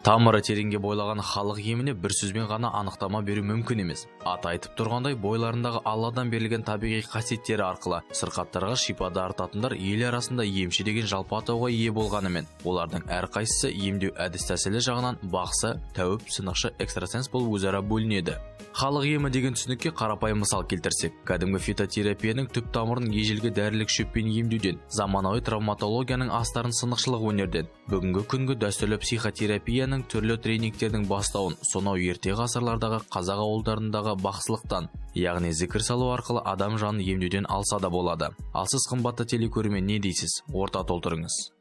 Тамыры тереңге бойлаған халық еміне бір сөзбен ғана анықтама беру мүмкін емес. Аты айтып тұрғандай, бойларындағы Алладан берілген табиғи қасиеттері арқылы сырқаттарға шипа дарытатындар ел арасында емші деген жалпы атауға ие болғанымен, олардың әрқайсысы емдеу әдіс-тәсілі жағынан бақсы, тәуіп, сынықшы, экстрасенс болып өзара бөлінеді. Халық емі деген түсінікке қарапайым мысал келтірсек, кәдімгі фитотерапияның түп тамырын ежелгі дәрілік шөппен емдеуден, заманауи травматологияның астарын сынықшылық өнерден, бүгінгі күнгі дәстүрлі психотерапияның түрлі тренингтердің бастауын сонау ерте ғасырлардағы қазақ ауылдарындағы бақсылықтан, яғни зікір салу арқылы адам жанын емдеуден алса да болады. Ал сіз, қымбатты телекөрермен, не дейсіз? Орта толтырыңыз.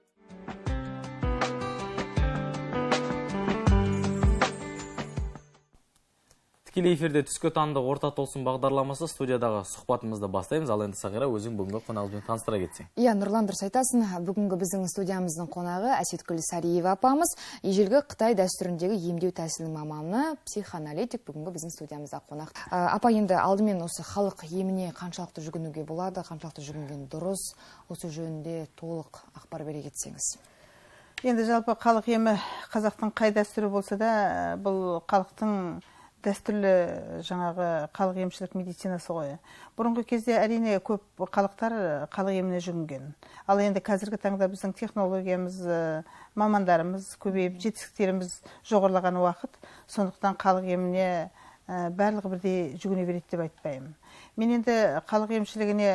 Тікелей эфирде түскі таңды орта толсын бағдарламасы, студиядағы сұхбатымызды бастаймыз. Ал енді, Сағира, өзің бүгінгі қонағымызбен таныстыра кетсең. Иә, Нұрлан, дұрыс айтасың. Бүгінгі біздің студиямыздың қонағы Әсетгүл Сариева апамыз, ежелгі Қытай дәстүріндегі емдеу тәсілінің маманы, психоаналитик, бүгінгі біздің студиямызда қонақ. Апа, енді алдымен осы халық еміне қаншалықты жүгінуге болады, қаншалықты жүгінген дұрыс, осы жөнінде толық ақпар бере кетсеңіз. Енді жалпы халық емі қазақтың қай дәстүрі болса да, бұл халықтың дәстүрлі жаңағы халық емшілік медицинасы ғой. Бұрынғы кезде, әрине, көп халықтар халық еміне жүгінген. Ал енді қазіргі таңда біздің технологиямыз, мамандарымыз көбейіп, жетістіктеріміз жоғарылаған уақыт, сондықтан халық еміне барлығы бірдей жүгіне береді деп айтпаймын. Мен енді халық емшілігіне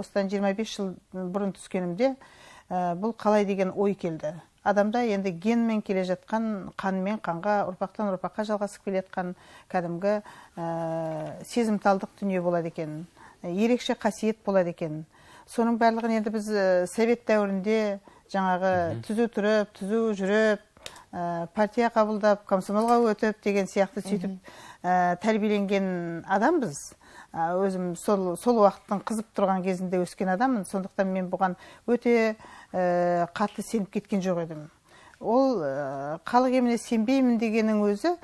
осыдан 25 жыл бұрын түскенімде, бұл қалай деген ой келді. Адамда енді генмен келе жатқан, қанмен қанға, ұрпақтан ұрпаққа жалғасып келе жатқан кәдімгі сезімталдық дүние болады екен, ерекше қасиет болады екен. Соның барлығын енді біз совет дәуірінде жаңағы түзу тұрып, түзу жүріп, партия қабылдап, комсомолға өтіп деген сияқты сөйтіп тәрбиеленген адамбыз. Өзім сол уақыттың қызып тұрған кезінде өскен адаммын, сондықтан мен бұған өте қатты сеніп кеткен жоқ едім. Ол халық еміне сенбеймін дегеннің өзі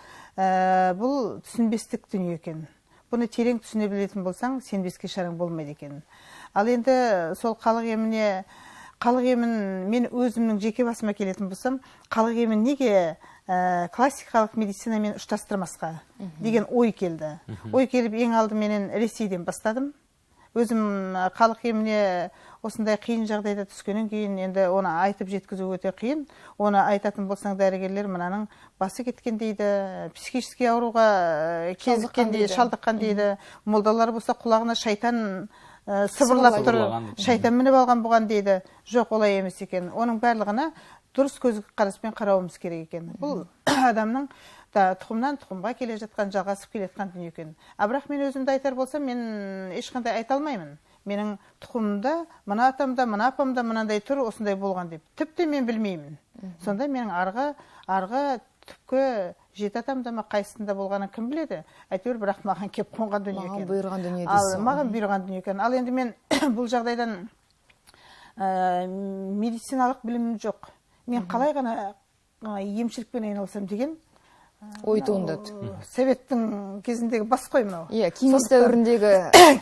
бұл түсінбестік дүние екен. Бұны терең түсіне білетін болсаң, сенбеске шараң болмайды екен. Ал енді сол халық еміне, халық емін мен өзімнің жеке басыма келетін болсам, халық емін неге классикалық медицинамен ұштастырмасқа деген ой келді. Ой келіп, ең алдыменен Ресейден бастадым. Өзім халық еміне осындай қиын жағдайда түскеннен кейін енді оны айтып жеткізу өте қиын. Оны айтатын болсаң, дәрігерлер мынаның басы кеткен дейді, психический ауруға кезіккен дейді, шалдыққан дейді. Молдалар болса, құлағына шайтан сыбырлап тұр, шайтан мініп алған бұған дейді. Жоқ, олай емес екен. Оның барлығына дұрыс көз қараспен қарауымыз керек екен. Бұл адамның да тұқымнан тұқымға келе жатқан, жалғасып келе жатқан дүние екен. А бірақ мен өзімді айтар болсам, мен ешқандай айта алмаймын. Менің тұқымымда, мына атамда, мына апамда мынандай тұр, осындай болған деп. Тіпті мен білмеймін. Сонда менің арғы түпкі жеті атамда ма, қайсысында болғанын кім біледі? Әйтеуір, бірақ маған кеп қонған дүние Маған екен. бұйырған дүние Ал дейсіз. маған бұйырған дүние екен. Ал енді мен бұл жағдайдан медициналық білімім жоқ. Мен қалай ғана емшілікпен айналысам деген ой туындады. Советтің кезіндегі бас қой мынау. Иә, кеңес дәуіріндегі.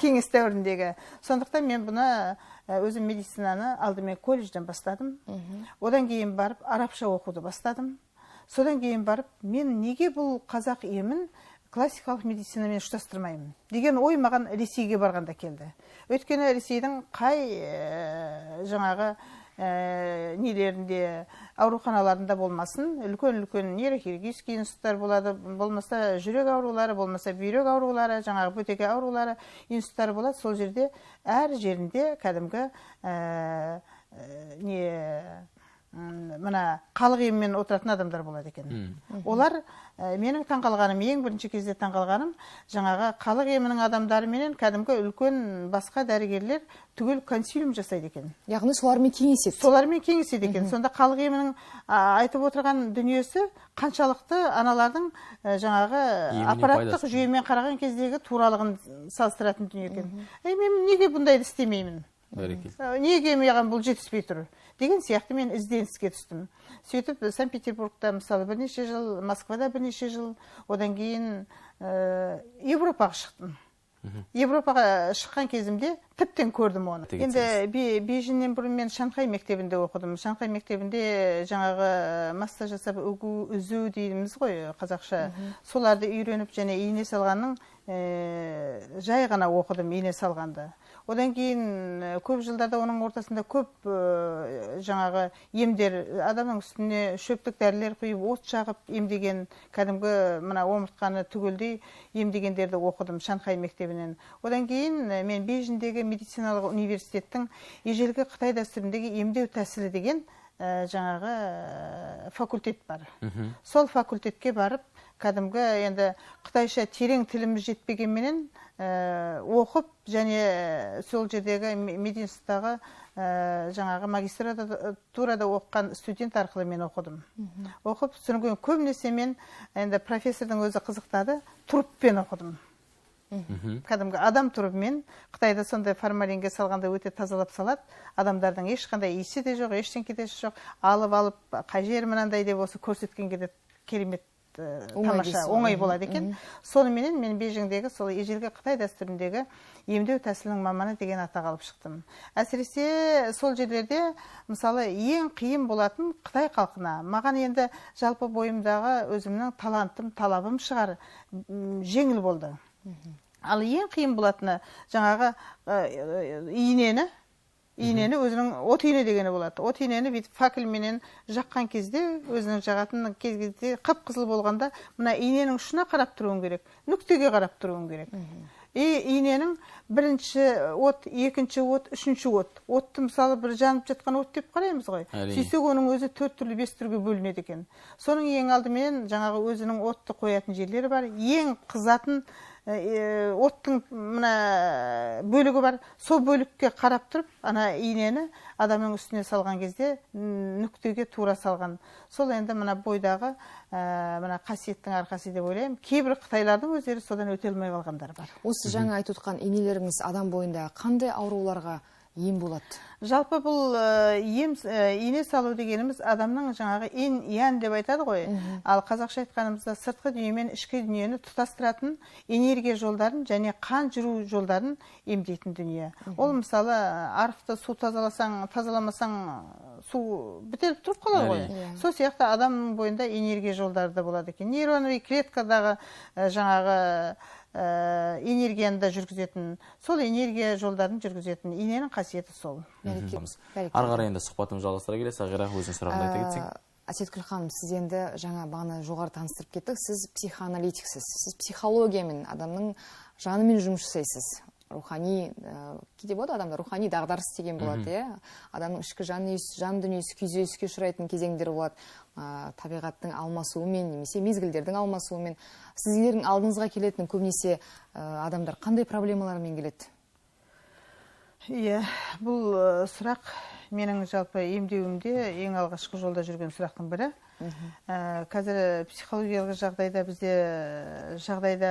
Кеңес дәуіріндегі. Сондықтан мен бұны өзім медицинаны алдымен колледжден бастадым. Одан кейін барып арабша оқуды бастадым. Содан кейін барып мен неге бұл қазақ емін классикалық медицинамен ұштастырмаймын деген ой маған Ресейге барғанда келді. Өйткені Ресейдің қай жаңағы нелерінде, ауруханаларында болмасын, үлкен-үлкен нейрохирургический институттар болады, болмаса жүрек аурулары, болмаса бүйрек аурулары, жаңағы бөтеке аурулары институттары болады. Сол жерде әр жерінде кәдімгі не мына халық емімен отыратын адамдар болады екен. Олар, менің таңқалғаным, ең бірінші кезде таңқалғаным, жаңағы халық емінің адамдарыменен кәдімгі үлкен басқа дәрігерлер түгел консилиум жасайды екен. Яғни солармен кеңеседі. Солармен кеңеседі екен. Сонда халық емінің айтып отырған дүниесі қаншалықты аналардың жаңағы Еміне аппараттық пайдасы. жүйемен қараған кездегі туралығын салыстыратын дүние екен. Ей, мен неге бұндайды істемеймін? Бәрекелді. Неге маған бұл жетіспей тұр деген сияқты мен ізденіске түстім. Сөйтіп Санкт-Петербургта, мысалы, бірнеше жыл, Москвада бірнеше жыл, одан кейін Европаға шықтым. Европаға шыққан кезімде тіптен көрдім оны. Енді Бейжіңнен бұрын мен Шанхай мектебінде оқыдым. Шанхай мектебінде жаңағы массаж жасап үгу, үзу дейміз ғой қазақша. Соларды үйреніп және ине салғанның жай ғана оқыдым ине салғанды. Одан кейін көп жылдарда оның ортасында көп жаңағы емдер, адамның үстіне шөптік дәрілер құйып, от жағып емдеген, кәдімгі мына омыртқаны түгелдей емдегендерді оқыдым Шанхай мектебінен. Одан кейін мен Бейжіңдегі медициналық университеттің ежелгі Қытай дәстүріндегі емдеу тәсілі деген жаңағы факультет бар. Сол факультетке барып, кәдімгі енді қытайша терең тіліміз жетпегенменен оқып, және сол жердегі мединстағы жаңағы магистратурада оқыған студент арқылы мен оқыдым. Оқып, содан кейін көбінесе мен енді профессордың өзі қызықтады, труппен оқыдым. Кәдімгі адам трупымен. Қытайда сондай формалинге салғанда өте тазалап салады. Адамдардың ешқандай иісі де жоқ, ештеңке де жоқ. Алып қай жері мынандай деп осы көрсеткенге де керемет тамаша, оңай болады екен. Соныменен мен Бейжіңдегі сол ежелгі Қытай дәстүріндегі емдеу тәсілінің маманы деген атақ алып шықтым. Әсіресе сол жерлерде, мысалы, ең қиын болатын Қытай халқына. Маған енді жалпы бойымдағы өзімнің талантым, талабым шығар, жеңіл болды. Ал ең қиын болатыны жаңағы инені өзінің от ине дегені болады. От инені бүйтіп факелменен жаққан кезде, өзінің жағатын кезде қып-қызыл болғанда, мына иненің ұшына қарап тұруың керек, нүктеге қарап тұруың керек. Иненің бірінші от, екінші от, үшінші от. Отты мысалы бір жанып жатқан от деп қараймыз ғой. Сөйтсек оның өзі 4 түрлі, 5 түрге бөлінеді екен. Соның ең алдымен жаңағы өзінің отты қоятын жерлері бар, ең қызатын оттың мына бөлігі бар. Сол бөлікке қарап тұрып, ана инені адамның үстіне салған кезде нүктеге тура салған. Сол енді мына бойдағы мына қасиеттің арқасы деп ойлаймын. Кейбір қытайлардың өздері содан өте алмай қалғандар бар. Осы жаңа айтып отқан инелеріңіз адам бойында қандай ауруларға ем болады? Жалпы бұл ем, ине салу дегеніміз адамның жаңағы ин ян деп айтады ғой. Ал қазақша айтқанымызда сыртқы дүние мен ішкі дүниені тұтастыратын энергия жолдарын және қан жүру жолдарын емдейтін дүние. Ол мысалы арықты су тазаласаң, тазаламасаң су бітеліп тұрып қалады ғой. Сол сияқты адамның бойында энергия жолдары да болады екен. Нейроновый клеткадағы жаңағы энергияны да жүргізетін, сол энергия жолдарын жүргізетін иненің қасиеті сол. Ары қарай енді сұхбатымызды жалғастыра келе, Сағира, өзің сұрағыңды айта кетсең. Әсеткүл ханым, сіз енді жаңа бағана жоғары таныстырып кеттік, сіз психоаналитиксіз, сіз психологиямен, адамның жанымен жұмыс жасайсыз. Рухани, кейде болады адамдар рухани дағдарыс деген болады, иә? Адамның ішкі жан дүниесі күйзеліске ұшырайтын кезеңдер болады. Табиғаттың алмасуымен немесе мезгілдердің алмасуымен. Сіздердің алдыңызға келетін көбінесе адамдар қандай проблемалармен келеді? Иә, бұл сұрақ менің жалпы емдеуімде ең алғашқы жолда жүрген сұрақтың бірі. Қазір психологиялық жағдайда бізде жағдайда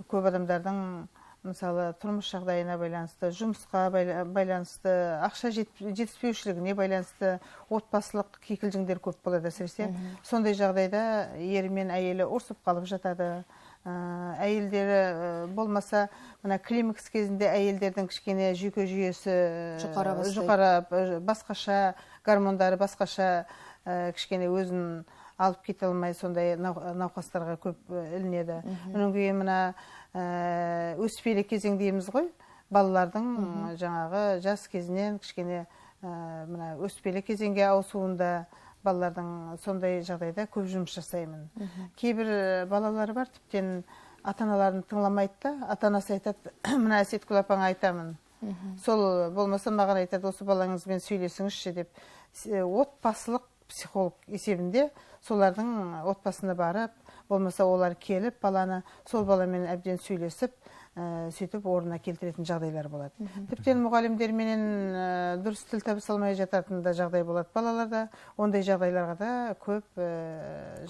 көп адамдардың мысалы тұрмыс жағдайына байланысты, жұмысқа байланысты, ақша жетіспеушілігіне байланысты отбасылық кикілжіңдер көп болады әсіресе. Сондай жағдайда ері мен әйелі ұрсып қалып жатады. Әйелдері болмаса, мына климакс кезінде әйелдердің кішкене жүйке жүйесі жұқара, басқаша, гормондары басқаша, кішкене өзін алып кете алмай сондай науқастарға көп ілінеді. Одан кейін мына өспелі кезең дейміз ғой, балалардың жаңағы жас кезінен кішкене мына өспелі кезеңге ауысуында балалардың сондай жағдайда көп жұмыс жасаймын. Кейбір балалар бар, тіптен ата-аналарын тыңламайды да, ата-анасы айтады, мына Әсеткүл апаңа айтамын. Сол болмаса маған айтады, осы балаңызбен сөйлесіңізші деп. Отбасылық психолог есебінде солардың отбасына барып, болмаса олар келіп баланы сол баламен әбден сөйлесіп, сөйтіп орнына келтіретін жағдайлар болады. Тіптен мұғалімдерменен дұрыс тіл табыса алмай жататын да жағдай болады балаларда. Ондай жағдайларға да көп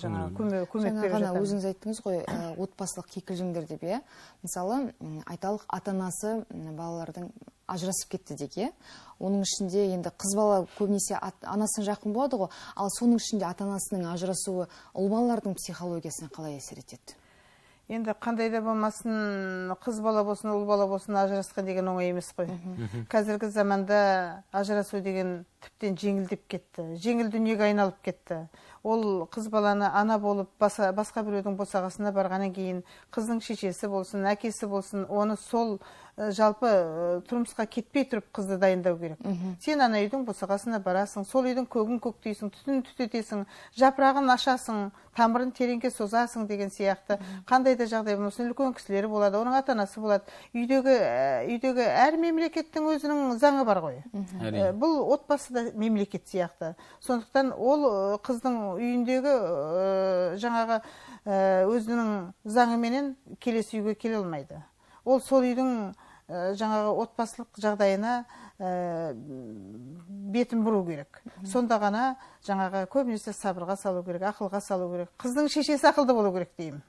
жаңа көмек беріп жатамын. Өзіңіз айттыңыз ғой, отбасылық кикілжіңдер деп, иә? Мысалы, айталық, ата-анасы балалардың ажырасып кетті дейік, иә? Оның ішінде енді қыз бала көбінесе анасына жақын болады ғой, ал соның ішінде ата-анасының ажырасуы ұл балалардың психологиясына қалай әсер етеді? Енді қандай да болмасын, қыз бала болсын, ұл бала болсын, ажырасқан деген оңай емес қой. Қазіргі заманда ажырасу деген тіптен жеңілдеп кетті, жеңіл дүниеге айналып кетті. Ол қыз баланы ана болып басқа біреудің босағасына барғаннан кейін қыздың шешесі болсын, әкесі болсын, оны сол жалпы тұрмысқа кетпей тұрып қызды дайындау керек. Сен ана үйдің босағасына барасың, сол үйдің көгін көктейсің, түтінін түтетесің, жапырағын ашасың, тамырын тереңге созасың деген сияқты. Қандай да жағдай болмасын, үлкен кісілері болады, оның ата-анасы болады. Үйдегі әр мемлекеттің өзінің заңы бар ғой. Бұл отбасы да мемлекет сияқты. Сондықтан ол қыздың үйіндегі жаңағы өзінің заңыменен келесі үйге келе алмайды. Ол сол үйдің жаңағы отбасылық жағдайына бетін бұру керек. Сонда ғана жаңағы көбінесе сабырға салу керек, ақылға салу керек. Қыздың шешесі ақылды болу керек деймін.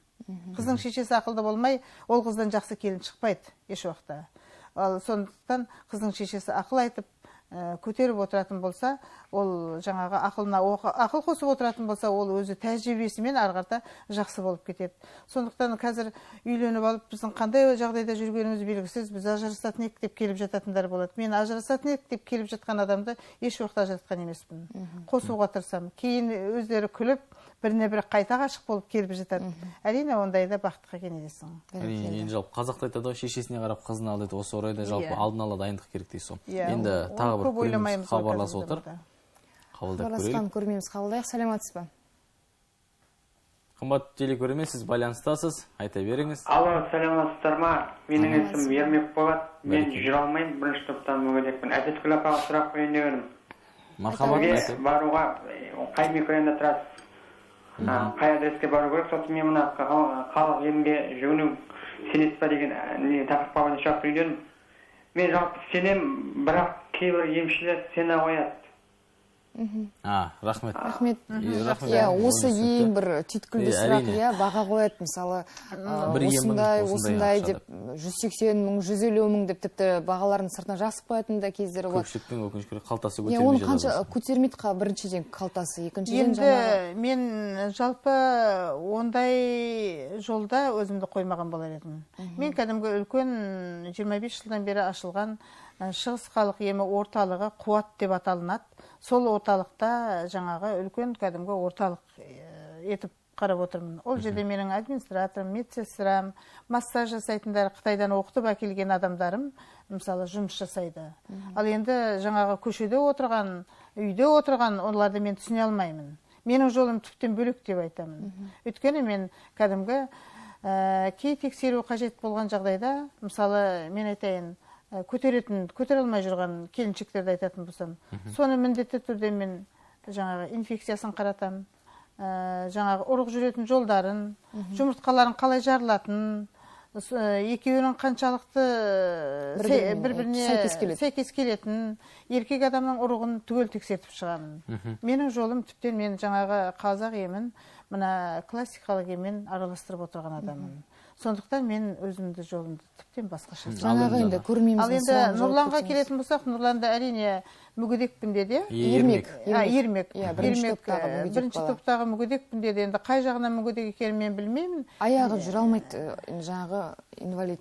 Қыздың шешесі ақылды болмай, ол қыздан жақсы келін шықпайды еш уақытта. Ал сондықтан қыздың шешесі ақыл айтып, көтеріп отыратын болса, ол жаңағы ақылына ақыл қосып отыратын болса, ол өзі тәжірибесімен ары қарата жақсы болып кетеді. Сондықтан қазір үйленіп алып, біздің қандай жағдайда жүргеніміз белгісіз, біз ажырасатын едік деп келіп жататындар болады. Мен ажырасатын едік деп келіп жатқан адамды еш уақытта ажыратқан емеспін. Қосуға тырысамын. Кейін өздері күліп, біріне бірі қайта ғашық болып келіп жатады. Әрине, ондайда бақытқа кенелесің. Әрине, енді жалпы қазақта айтады ғой, шешесіне қарап қызын ал дейді. Осы орайда жалпы алдын ала дайындық керек дейсіз ғой. Енді тағы бір көрерменіміз хабарласып отыр. Қабылдап көрейік. Хабарласқан көрерменіміз қабылдайық. Саламатсыз ба? Қымбатты телекөрермен, сіз байланыстасыз, айта беріңіз. Алло, саламатсыздар ма? Менің есімім Ермек болады. Мен жүре алмаймын, бірінші топтан мүгедекпін. Әсетгүл апаға сұрақ қояйын деп едім. Мархабат. Баруға қай микрорайонда тұрасыз? Қай адреске бару керек? Сосын мен мына халық емге жүгіну сенесіз ба деген тақырыпқа байланысты сұрақ қояйын дедім. Мен жалпы сенем, бірақ кейбір емшілер сене қояды. Рахмет. Рахмет. Иә, осы ең бір түйткілді сұрақ, иә, баға қояды, мысалы, осындай, осындай деп 180 мың, 150 мың деп тіпті бағаларын сыртына жазып қоятын да кездері болады. Көпшіліктің өкінішке орай қалтасы көтермей жатады. Оны қанша көтермейді, біріншіден қалтасы, екіншіден жаңағы. Енді мен жалпы ондай жолда өзімді қоймаған болар едім. Мен кәдімгі үлкен 25 жылдан бері ашылған Шығыс халық емі орталығы Қуат деп аталынады. Сол орталықта жаңағы үлкен кәдімгі орталық етіп қарап отырмын. Ол жерде менің администраторым, медсестрам, массаж жасайтындар, Қытайдан оқытып әкелген адамдарым, мысалы, жұмыс жасайды. Ал енді жаңағы көшеде отырған, үйде отырған оларды мен түсіне алмаймын. Менің жолым тіптен бөлек деп айтамын. Өйткені мен кәдімгі кей тексеру қажет болған жағдайда, мысалы, мен айтайын, көтере алмай жүрген келіншектерді айтатын болсам, соны міндетті түрде мен жаңағы инфекциясын қаратам, жаңағы ұрық жүретін жолдарын, жұмыртқаларын қалай жарылатынын, екеуінің қаншалықты бір-біріне сәйкес келетінін, еркек адамның ұрығын түгел тексертіп шығамын. Менің жолым тіптен мен жаңағы қазақ емін, мына классикалық еммен араластырып отырған адаммын. Сондықтан мен өзімді жолымды тіптен басқаша. Жаңағы енді көрмейміз. Ал енді Нұрланға келетін болсақ, Нұрланда әрине мүгедекпін деді. Ермек. Ермек. Бірінші топтағы мүгедекпін деді. Енді қай жағынан мүгедек екенін мен білмеймін. Аяғы жүре алмайды, жаңағы инвалид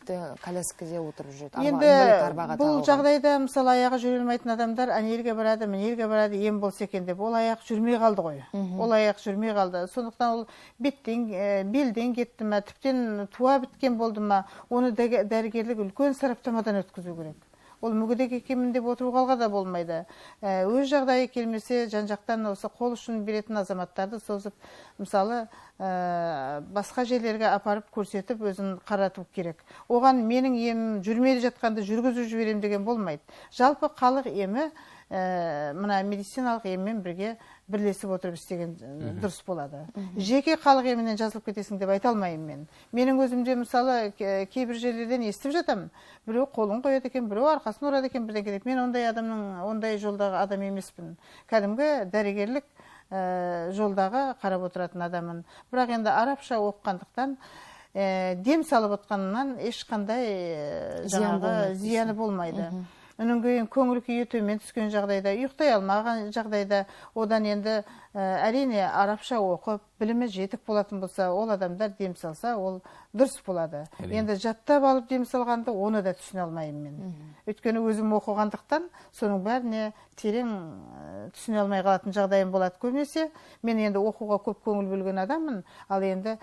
коляскаде отырып жүреді. Енді бұл жағдайда мысалы аяғы жүре алмайтын адамдар әнелге барады, мінелге барады, ем болса екен деп. Ол аяқ жүрмей қалды ғой. Ол аяқ жүрмей қалды. Сондықтан ол беттен, белден кетті ме, тіптен туа біткен болды ма, оны дәрігерлік үлкен сараптамадан өткізу керек. Ол мүгедек екенмін деп отыруға да болмайды. Өз жағдайы келмесе, жан-жақтан осы қол ұшын беретін азаматтарды созып, мысалы, басқа жерлерге апарып көрсетіп, өзін қарату керек. Оған менің емім жүрмей жатқанды жүргізіп жіберем деген болмайды. Жалпы халық емі мына медициналық еммен бірге бірлесіп отырып істеген дұрыс болады. Жеке халық емінен жазылып кетесің деп айта алмаймын мен. Менің өзімде мысалы кейбір жерлерден естіп жатамын. Біреу қолын қояды екен, біреу арқасын ұрады екен, бірдеңе деп. Мен ондай адамның, ондай жолдағы адам емеспін. Кәдімгі дәрігерлік жолдағы қарап отыратын адаммын. Бірақ енді арабша оқығандықтан дем салып отқанынан ешқандай жаңағы зияны болмайды. Одан кейін көңіл күйі төмен түскен жағдайда, ұйықтай алмаған жағдайда, одан енді әрине арабша оқып, білімі жетік болатын болса, ол адамдар дем салса, ол дұрыс болады. Енді жаттап алып дем салғанды оны да түсіне алмаймын мен. Өйткені өзім оқығандықтан соның бәріне терең түсіне алмай қалатын жағдайым болады көбінесе. Мен енді оқуға көп көңіл бөлген адаммын, ал енді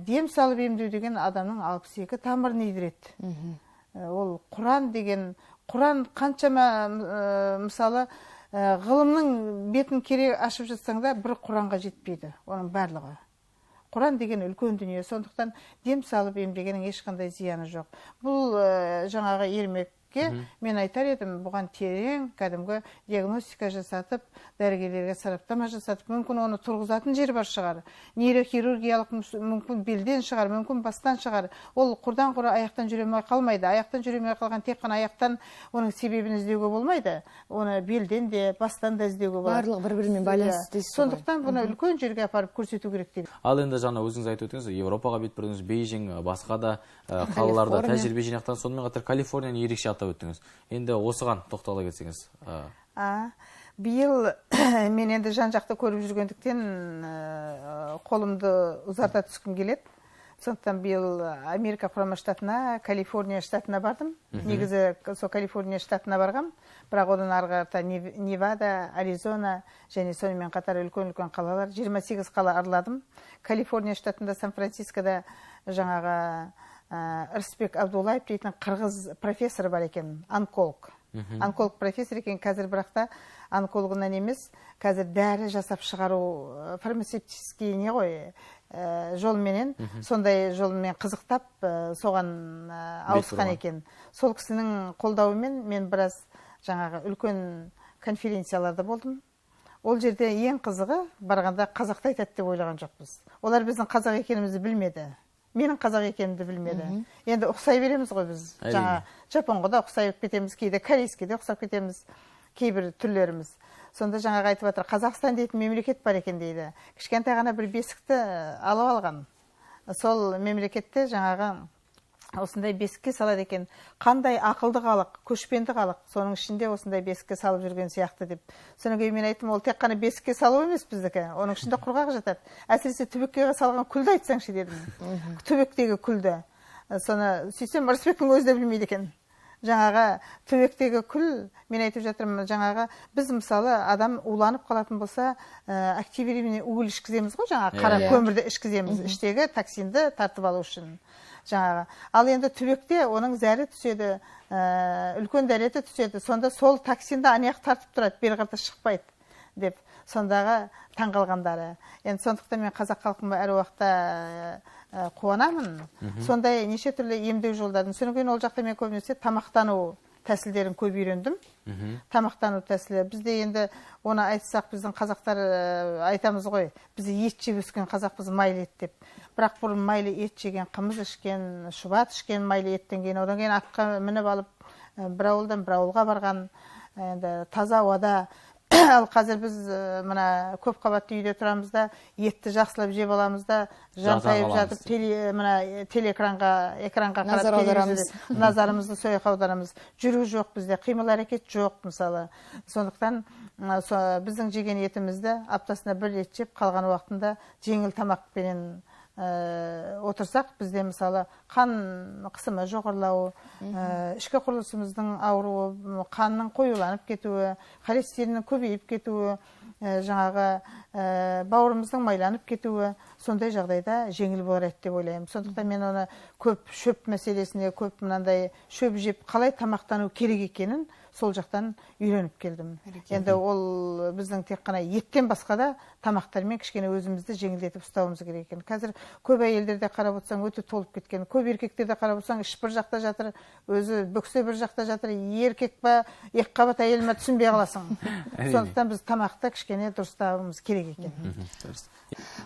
дем салып емдеу деген адамның 62 тамырын идіреді. Ол Құран деген, Құран қаншама мысалы ғылымның бетін керек ашып жатсаң да бір Құранға жетпейді, оның барлығы. Құран деген үлкен дүние, сондықтан дем салып емдегеннің ешқандай зияны жоқ. Бұл жаңағы Ермекке мен айтар едім, бұған терең кәдімгі диагностика жасатып, дәрігерлерге сараптама жасатып, мүмкін оны тұрғызатын жер бар шығар. Нейрохирургиялық мүмкін белден шығар, мүмкін бастан шығар. Ол құрдан құры аяқтан жүре алмай қалмайды. Аяқтан жүре алмай қалған тек қана аяқтан оның себебін іздеуге болмайды. Оны белден де, бастан да іздеуге болады. Барлығы бір-бірімен байланысты дейсіз ғой. Сондықтан бұны үлкен жерге апарып көрсету керек деп. Ал енді жаңа өзіңіз айтып өттіңіз, Европаға бет бұрдыңыз, Бейжің, басқа да қалаларда тәжірибе жинақтадыңыз. Сонымен қатар Калифорнияны ерекше атап өттіңіз. Енді осыған тоқтала кетсеңіз. Биыл мен енді жан-жақты көріп жүргендіктен қолымды ұзарта түскім келеді. Сондықтан биыл Америка Құрама Штатына, Калифорния штатына бардым. Негізі сол Калифорния штатына барғам, бірақ одан ары қарата Невада, Аризона және сонымен қатар үлкен-үлкен қалалар, 28 қала араладым. Калифорния штатында, Сан-Францискода жаңағы Ырысбек Абдуллаев дейтін қырғыз профессор бар екен, онколог. Онколог профессор екен, қазір бірақ та онкологынан емес, қазір дәрі жасап шығару, фармацевтический не ғой, жолменен, сондай жолмен қызықтап, соған ауысқан екен. Сол кісінің қолдауымен мен біраз жаңағы үлкен конференцияларда болдым. Ол жерде ең қызығы, барғанда қазақты айтады деп ойлаған жоқпыз. Олар біздің қазақ екенімізді білмеді. Менің қазақ екенімді білмеді. Енді ұқсай береміз ғой біз. Жаңа жапонға да ұқсай кетеміз, кейде корейскіге де ұқсап кетеміз, кейбір түрлеріміз. Сонда жаңағы айтып жатыр, Қазақстан дейтін мемлекет бар екен дейді. Кішкентай ғана бір бесікті алып алған. Сол мемлекетте жаңағы осындай бесікке салады екен. Қандай ақылды халық, көшпенді халық, соның ішінде осындай бесікке салып жүрген сияқты деп. Содан кейін мен айттым, ол тек қана бесікке салу емес біздікі, оның ішінде құрғақ жатады. Әсіресе түбекке салған күлді айтсаңшы дедім. Түбектегі күлді. Соны сөйтсем, Ырысбектің өзі де білмейді екен. Жаңағы түбектегі күл, мен айтып жатырмын, жаңағы біз мысалы адам уланып қалатын болса, активированный уголь ішкіземіз ғой, жаңағы қара көмірді ішкіземіз, іштегі токсинді тартып алу үшін. Жаңағы. Ал енді түбекте оның зәрі түседі, үлкен дәреті түседі, сонда сол токсинді анаяқ тартып тұрады, бері қарата шықпайды деп сондағы таңғалғандары. Енді сондықтан мен қазақ халқыма әр уақытта қуанамын. Сондай неше түрлі емдеу жолдарын. Содан кейін ол жақта мен көбінесе тамақтану тәсілдерін көп үйрендім. Тамақтану тәсілі. Бізде енді оны айтсақ, біздің қазақтар айтамыз ғой, біз ет жеп өскен қазақпыз, майлы ет деп. Бірақ бұрын майлы ет жеген, қымыз ішкен, шұбат ішкен майлы еттен кейін, одан кейін атқа мініп алып, бір ауылдан бір ауылға барған, енді таза ауада. Ал қазір біз мына көп қабатты үйде тұрамыз да, етті жақсылап жеп аламыз да, жантайып жатып мына телеэкранға, экранға қарап назарымызды сол жаққа аударамыз. Жүру жоқ бізде, қимыл әрекет жоқ мысалы. Сондықтан біздің жеген етімізді аптасына бір рет жеп, қалған уақытында жеңіл тамақпенен отырсақ, бізде мысалы қан қысымы жоғарылауы, ішкі құрылысымыздың ауруы, қанның қоюланып кетуі, холестериннің көбейіп кетуі, жаңағы бауырымыздың майланып кетуі, сондай жағдайда жеңіл болар еді деп ойлаймын. Сондықтан мен оны көп шөп мәселесіне, көп мынандай шөп жеп қалай тамақтану керек екенін сол жақтан үйреніп келдім. Енді ол біздің тек қана еттен басқа да тамақтармен кішкене өзімізді жеңілдетіп ұстауымыз керек екен. Қазір көп әйелдерде қарап отырсаң өте толып кеткен, көп еркектерде қарап отырсаң іш бір жақта жатыр, өзі бөксе бір жақта жатыр, еркек па, екі қабат әйел ма түсінбей қаласың. Сондықтан біз тамақты кішкене дұрыстауымыз керек екен.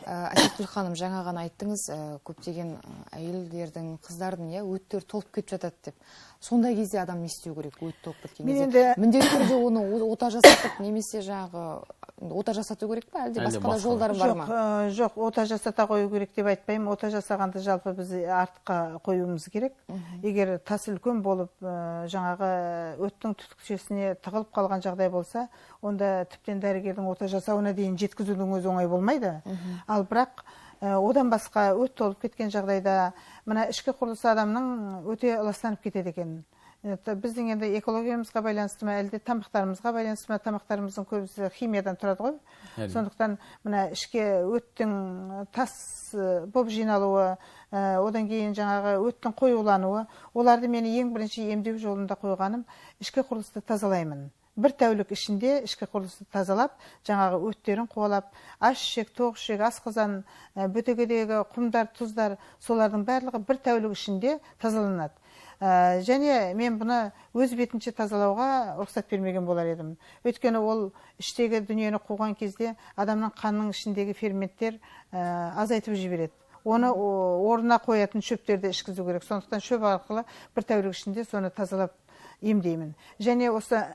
Әсетгүл ханым, жаңа ғана айттыңыз, көптеген әйелдердің, қыздардың, өттері толып кетіп жатады деп. Сондай кезде адам не істеу керек, өт толып кеткен кезде? Міндетті түрде оны ота жасатып, немесе жаңағы Ота жасату керек па, әлде басқа да жолдар бар ма? Жоқ, ота жасата қою керек деп айтпаймын. Ота жасағанды жалпы біз артқа қоюымыз керек. Егер тас үлкен болып, жаңағы өттің түтікшесіне тығылып қалған жағдай болса, онда тіптен дәрігердің ота жасауына дейін жеткізудің өзі оңай болмайды. Ал бірақ одан басқа өт толып кеткен жағдайда мына ішкі құрылысы адамның өте ластанып кетеді екен. Біздің енді экологиямызға байланысты ма, әлде тамақтарымызға байланысты ма, тамақтарымыздың көбісі химиядан тұрады ғой. Сондықтан мына ішке өттің тас болып жиналуы, одан кейін жаңағы өттің қоюлануы, оларды мен ең бірінші емдеу жолында қойғаным ішкі құрылысты тазалаймын. Бір тәулік ішінде ішкі құрылысты тазалап, жаңағы өттерін қуалап, аш ішек, тоқ ішек, асқазан, бөтегедегі құмдар, тұздар, солардың барлығы бір тәулік ішінде тазаланады. Және мен бұны өз бетінше тазалауға рұқсат бермеген болар едім. Өйткені ол іштегі дүниені қуған кезде адамның қанының ішіндегі ферменттер азайтып жібереді. Оны орнына қоятын шөптерді ішкізу керек. Сондықтан шөп арқылы бір тәулік ішінде соны тазалап емдеймін. Және осы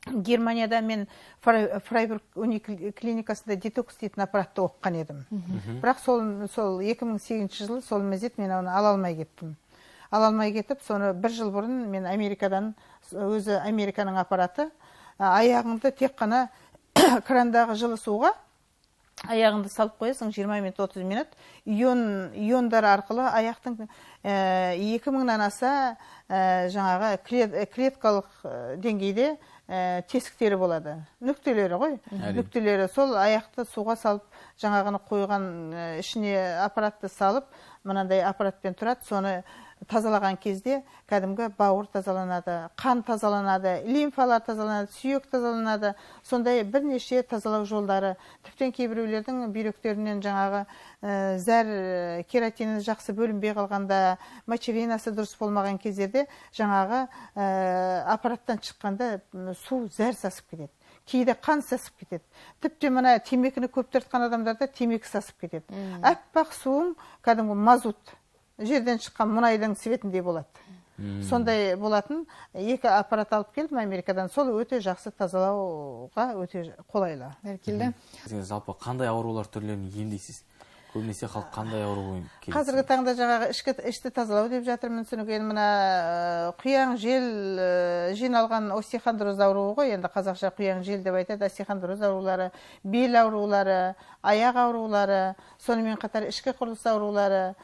Германияда мен Фрайбург клиникасында детокс дейтін аппаратты оқыған едім. Бірақ сол 2008 жылы сол мезет мен оны ала алмай кеттім. Ала алмай кетіп, соны бір жыл бұрын мен Америкадан, өзі Американың аппараты, аяғыңды тек қана крандағы жылы суға аяғыңды салып қоясың 20 минут, 30 минут, иондар арқылы аяқтың 2000-нан аса жаңағы клеткалық деңгейде тесіктері болады, нүктелері ғой, нүктелері. Сол аяқты суға салып, жаңағыны қойған ішіне аппаратты салып, мынандай аппаратпен тұрады, соны тазалаған кезде кәдімгі бауыр тазаланады, қан тазаланады, лимфалар тазаланады, сүйек тазаланады. Сондай бірнеше тазалау жолдары. Тіптен кейбіреулердің бүйректерінен жаңағы зәр кератині жақсы бөлінбей қалғанда, мочевинасы дұрыс болмаған кездерде жаңағы аппараттан шыққанда су зәр сасып кетеді. Кейде қан сасып кетеді. Тіпті мына темекіні көп тартқан адамдарда темекі сасып кетеді. Аппақ суың кәдімгі мазут, жерден шыққан мұнайдың цветіндей болады. Сондай болатын екі аппарат алып келдім Америкадан. Сол өте жақсы тазалауға өте қолайлы. Бәрекелді. Жалпы қандай аурулар түрлерін емдейсіз? Көбінесе халық қандай аурумен келеді? Қазіргі таңда жаңағы ішті тазалау деп жатырмын. Содан кейін мына құяң жел жиналған остеохондроз ауруы ғой, енді қазақша құяң жел деп айтады, остеохондроз аурулары, бел аурулары, аяқ аурулары, сонымен қатар ішкі құрылыс аурулары,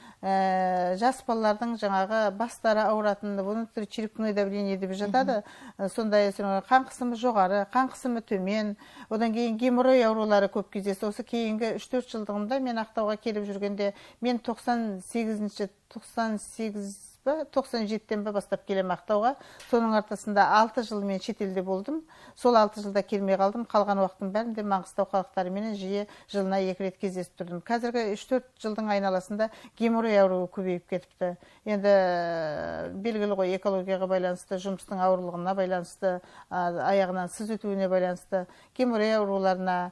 жас балалардың жаңағы бастары ауыратын, внутричерепное давление деп жатады. Сондай қан қысымы жоғары, қан қысымы төмен, одан кейін геморрой аурулары көп кездеседі. Осы кейінгі 3-4 жылдығымда мен Ақтауға келіп жүргенде, мен 97-тен бастап келем Ақтауға. Соның артасында 6 жыл мен шетелде болдым. Сол 6 жылда келмей қалдым. Қалған уақыттың бәрінде Маңғыстау халықтарыменен жиі жылына 2 рет кездесіп тұрдым. Қазіргі 3-4 жылдың айналасында геморрой ауруы көбейіп кетіпті. Енді белгілі ғой, экологияға байланысты, жұмыстың ауырлығына байланысты, аяғынан сыз өтуіне байланысты геморрой ауруларына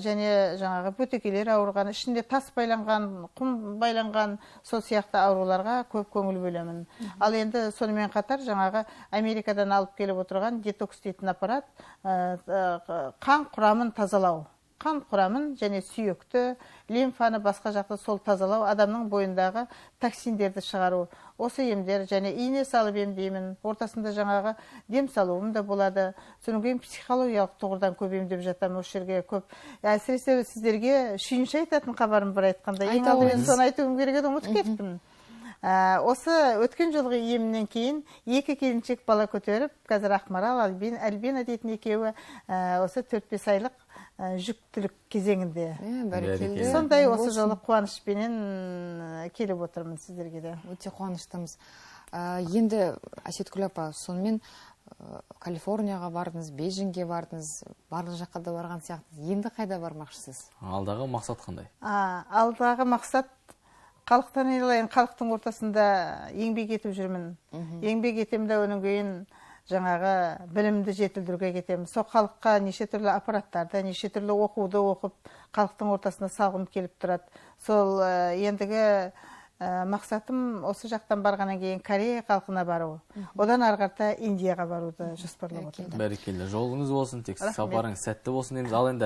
және жаңағы бөтекелер ауырған, ішінде тас байланған, құм байланған, сол сияқты ауруларға көп көңіл бөлемін. Ал енді сонымен қатар жаңағы Америкадан алып келіп отырған детокс дейтін аппарат, қан құрамын тазалау, қан құрамын және сүйекті, лимфаны басқа жақты сол тазалау, адамның бойындағы токсиндерді шығару. Осы емдер және ине салып емдеймін. Ортасында жаңағы дем салуым да болады. Содан кейін психологиялық тұрғыдан көп емдеп жатамын. Осы жерге көп. Әсіресе сіздерге шүйінші айтатын хабарым бар айтқанда. Ең алдымен соны айтуым керек еді, ұмытып кеттім. Осы өткен жылғы емінен кейін 2 келіншек бала көтеріп, қазір Ақмарал, Альбина дейтін екеуі осы 4-5 айлық жүктілік кезеңінде. Бәрекелді. Сондай осы жолы қуанышпенен келіп отырмын сіздерге де. Өте қуаныштымыз. Енді Әсеткүл апа, сонымен Калифорнияға бардыңыз, Бейжіңге бардыңыз, барлық жаққа да барған сияқтысыз. Енді қайда бармақшысыз? Алдағы мақсат қандай? Алдағы мақсат халықтан айналайын, халықтың ортасында еңбек етіп жүрмін. Еңбек етемін де, одан кейін жаңағы білімді жетілдіруге кетемін. Сол халыққа неше түрлі аппараттарды, неше түрлі оқуды оқып, халықтың ортасына салғым келіп тұрады. Сол ендігі Мақсатым осы жақтан барғаннан кейін Корея халқына бару. Одан ары қарата Индияға баруды жоспарлап отырмын. Бәрекелді, жолыңыз болсын, тек Рахмет. Сапарыңыз сәтті болсын дейміз. Ал енді